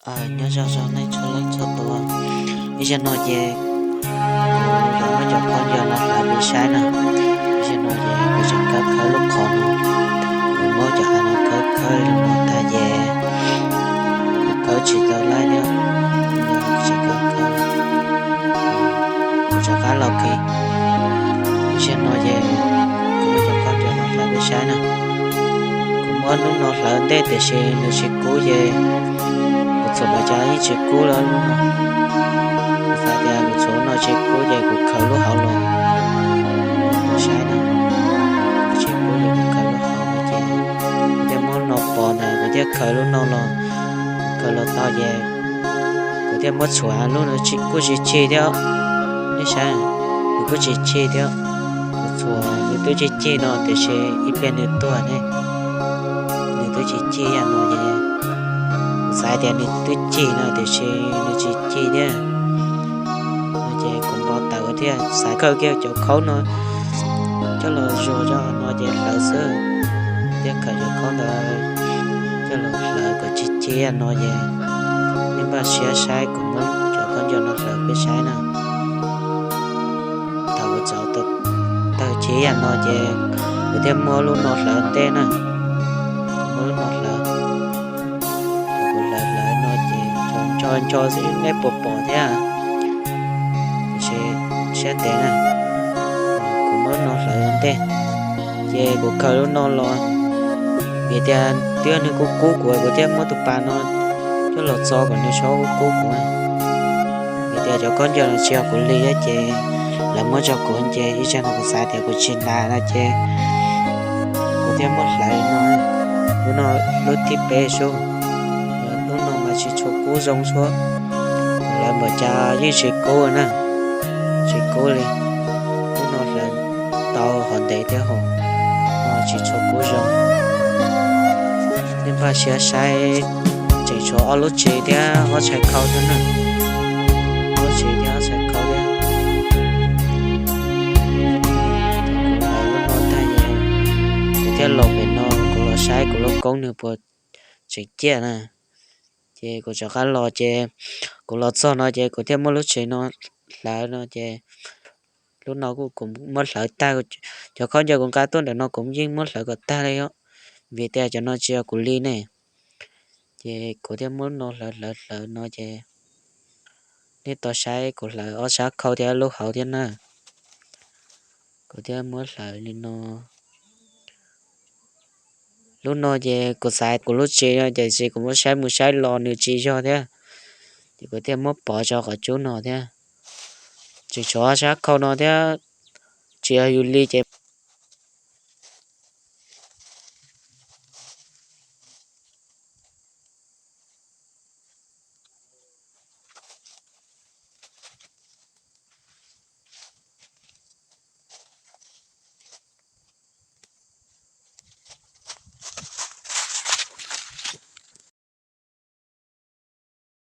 Nyob zoo nej txhua leej txhua tus, ib zaug no ces kuv muab cov khaub ncaws no hlawv peb saib na. Ib zaug no ces kuv tseem khawb khawb lub qhov no, kuv muab cov av no khawb khawb li no tag ces kuv khawb tsis tau lawm thiab, tseem khawb khawb, kuv rov qab los qhib. Ib zaug no ces kuv muab cov khaub ncaws no hlawv peb saib na. Kuv muab lub no hlawv ntej tiam sis nws tsis kub ces kuv txhuam los cas yeej tsis kub lawm lub no. Kuv xav tias kuv txhuam lub no tsis kub ces kuv khaws lub hauv los saib na. Tsis kub ces kuv khaws lub hauv no ces kuv thiaj muab lub no pov ntawd kuv thiaj khaws lub no los. Khaws los tau ces kuv thiaj muab txhuam lub no kuj tsis cig thiab. Nej saib, nws kuj tsis cig thiab. Kuv txhuam nws twb cig cig no tiam sis ib pliag nws tuag ne. Nws twb tsis cig ib yam no ces kuv xav tias nws twb cig no tiam sis nws tsis cig thiab. No ces kuv npau taws thiaj xav khaws kiag cov khaub no coj los zuag zog no ces hlawv xwb. Thiaj khaws cov khaub ntawd coj los hlawv kom cig cig no ces nej npaj siab saib kuv muab cov khaub ncaws no hlawv peb saib na. Thaum kuv txaus tawg cig ib yam no ces kuv thiaj muab lub no hlawv ntej na. Kuv muab lub no hlawv, kuv hlawv hlawv no ces nco nco xwb nej puas pom thiab. Tiam sis siab ntev na, kuv muab lub no hlawv ntej ces kuv khaws lub no los, vim tias twb yog nws kub kub kuv, kuv thiaj muab tus pas no coj los txo kom nws txhob kub kub kuv. Vim tias cov khaub ncaws no tsis yog kuv li thiab ces lawv muab tso kuv ces ib zaug no kuv xav tias kuv tsis ntas no ces kuv thiaj muab hlawv no, lub no lub thib peb xwb. Lub no mas tsis tshua kub zoo xwb, hlawv npaum cas yeej tsis kub na, tsis kub li. Lub no hlawv tau hov ntev thiab hos, tsis tshua kub zoo. Nej npaj siab saib, tseem tshuav ob lub tsev thiab ob txhais khau thiab na. Ob lub tsev thiab ob txhais khau thiab. Kuv hlawv lub no tag ces kuv thiaj los pem no, kuv los saib kuv lub koob nws puas tseem ciaj na. Ces kuv rov qab los ces kuv los txog no ces kuv thiaj muab lub tsev no hlawv no ces lub no kuj kuv muab hlawv tag, cov khaub ncaws kuv nqa tuaj ntawm no kuv yeej muab hlawv kom tag li os, vim tias cov no tsis yog kuv li ne. Ces kuv thiaj muab lub no hlawv hlawv hlawv no ces nej tau saib kuv hlawv ob sab khau thiab lub hauv thiab na. Kuv thiaj muab hlawv li no. Lub no ces kuv xav kuv lub tsev no ces kuv muab saib mus saib los nws tsis yog thiab, ces kuv thiaj muab pov tso qhov cub no thiab. Tseem tshuav ob sab khau no thiab, tsis yog yus li ces